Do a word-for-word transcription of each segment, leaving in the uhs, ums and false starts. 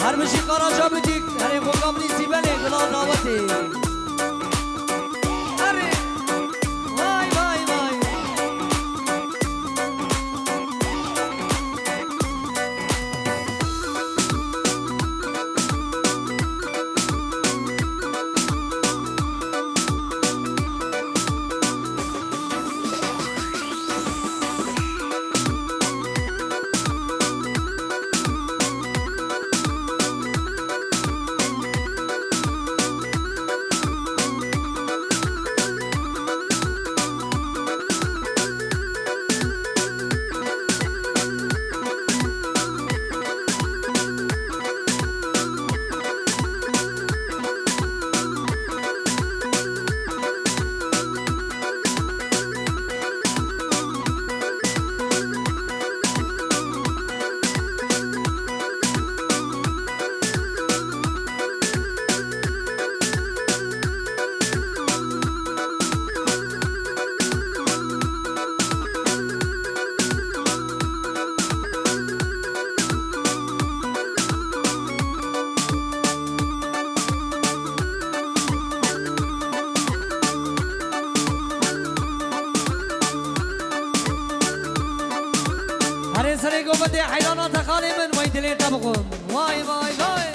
Her bijî Karaca Bitîk, herê xwe kamilî Sîbelê, gula dawetê. Herê, vay, vay, vay. Herê serê govendê heyrana te xalê min, wey dilê te bixwim. Vay, vay, vay.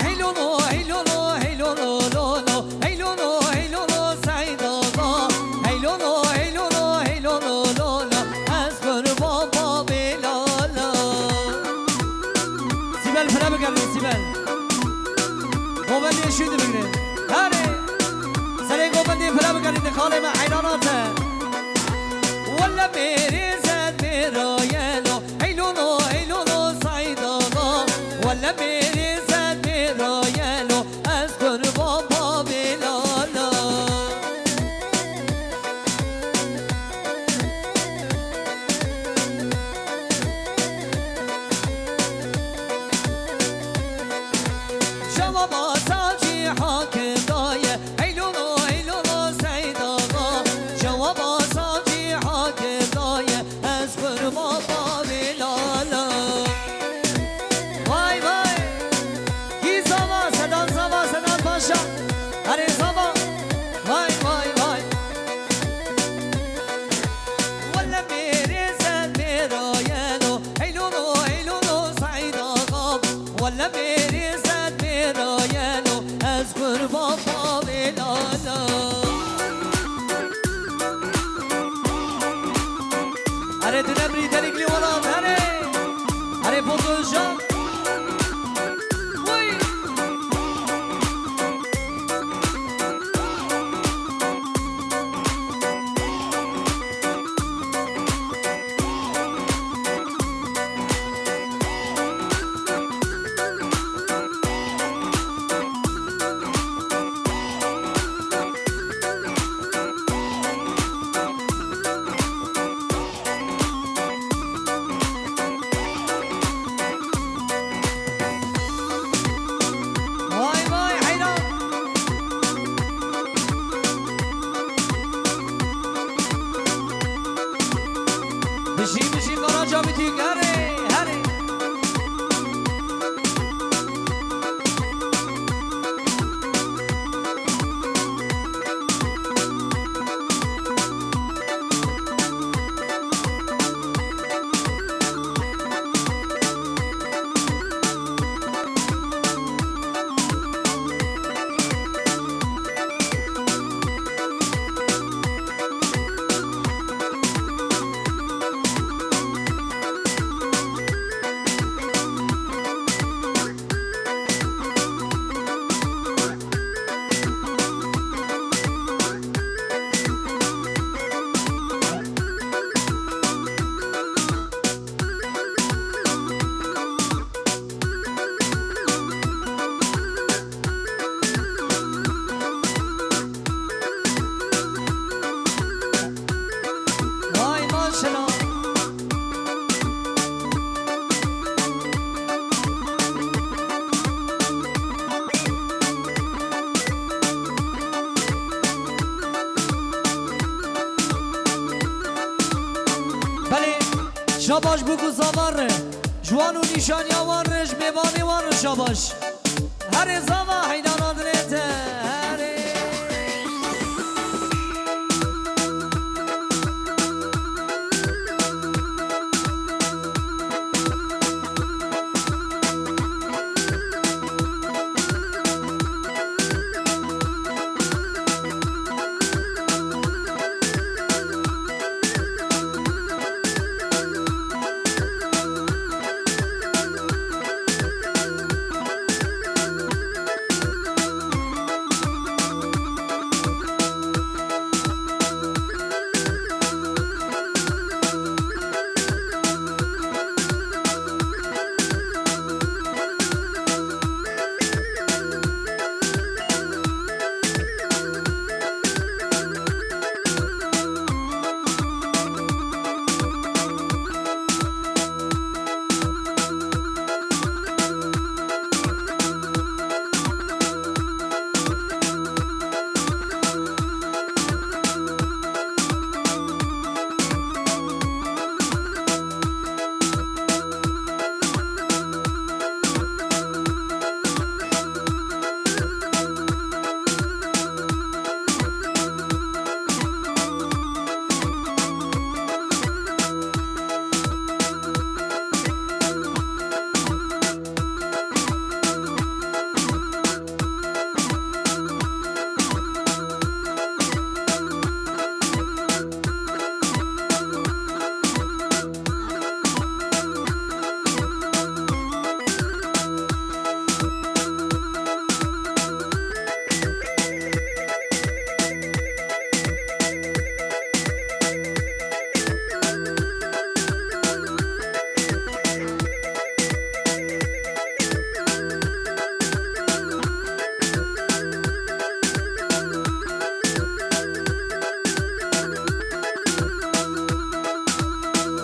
Hey lolo, hey lolo, hey lolo, lolo. Hey lolo, hey lolo, Seyd Ağa. Hey lolo, hey lolo, hey lolo, lolo. Ez qurban babê lala. Sîbel, pire bigerîne, Sîbel. Govendê şû dibigire. Herê. Serê govendê pire bigerîne, xalê me heyrana te. Wele mêrê zed mêra yelo. Hey lolo, hey lolo, Seyd Ağa. Wele mêrê zed mêra yelo. Ez qurban babê lala. Cewaba savcî hakim daye. Hey lolo, hey lolo, Seyd Ağa. Cewaba savcî hakim daye. Ez qurban babê lala. Vay, vay. Kî zava, Sedan zava, Sedan Paşa. Herê zava. Vay, vay, vay. Wele mêrê zed mêra yelo. Hey lolo, hey lolo, Seyd Ağa. Wele mêrê zed mêra yelo. Ez qurban babê lala. Erê, dine birî derî gilî welat, erê. Erê, Foto Özcan. Oy. Vay vay heyran. Bijî, bijî Karaca Bitîk, herê, herê. Şabaş bû ku zava re. Ji wan û nîşaniya wan re, ji mêvanê wan re şabaş. Herê zava heydana dilê te. Herê.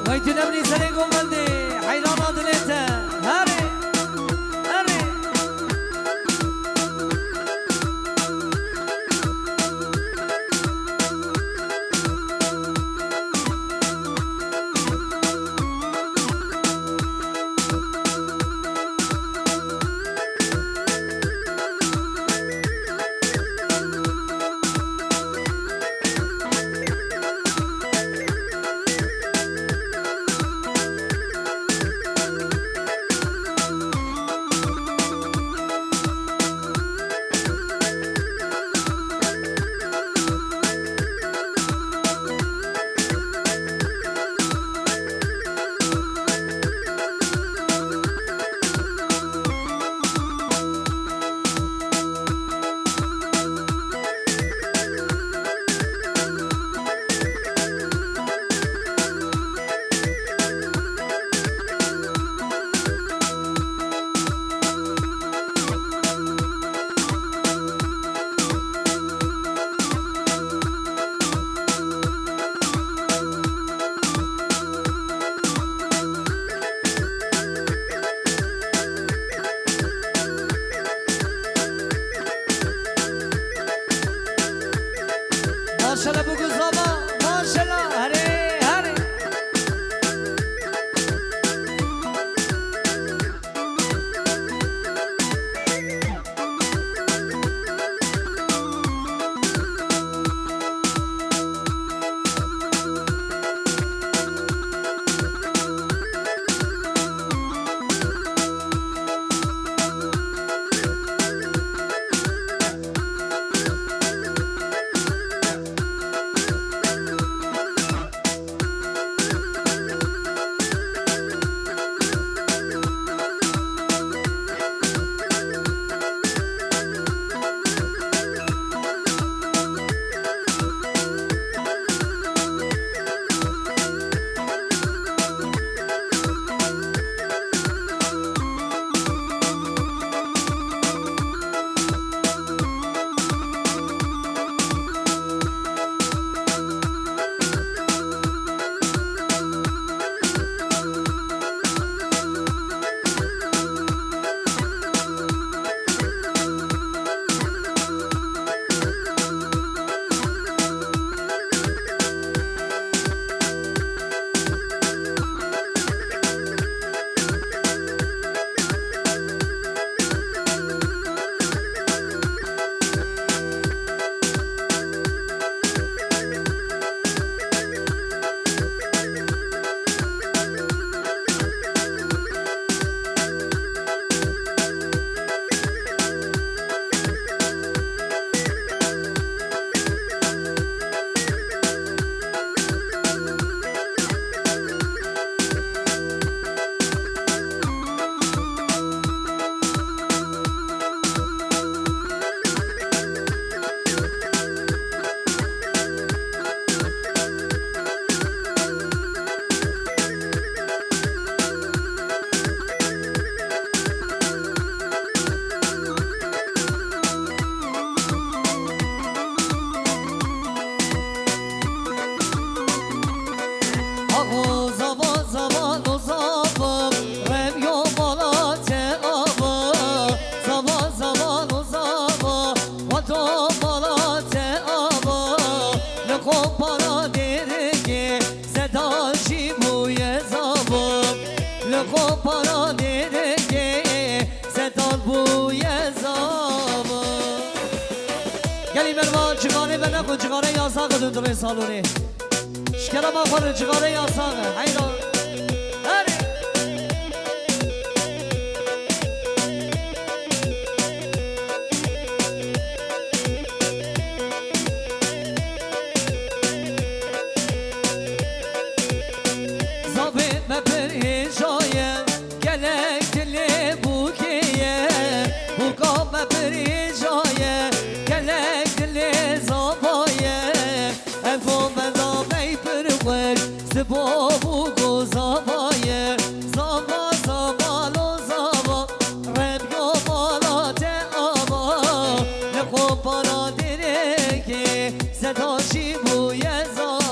Wey tu nemrî serê govendê, heyrana dilê te. Herê, herê. Kompara dergê Sedal jî bûye zava. Li kompara dergê Sedal bûye zava. Gelî merva cixarê venexwin, cixarê yasax e dundurê salonê. Ji kerema xwe re cixarê yasax e. Heyran. Herê. Zavê me pir hêja ye, gelek dilê bûkê ye. Bûka me pir hêja ye, gelek dilê zava ye. Ev komenda me pir xweş, sibo bûk û zava ye. Zava, zava, lo zava, remyo mala te ava. Li xwe para dereke, Seda jî bûye zava.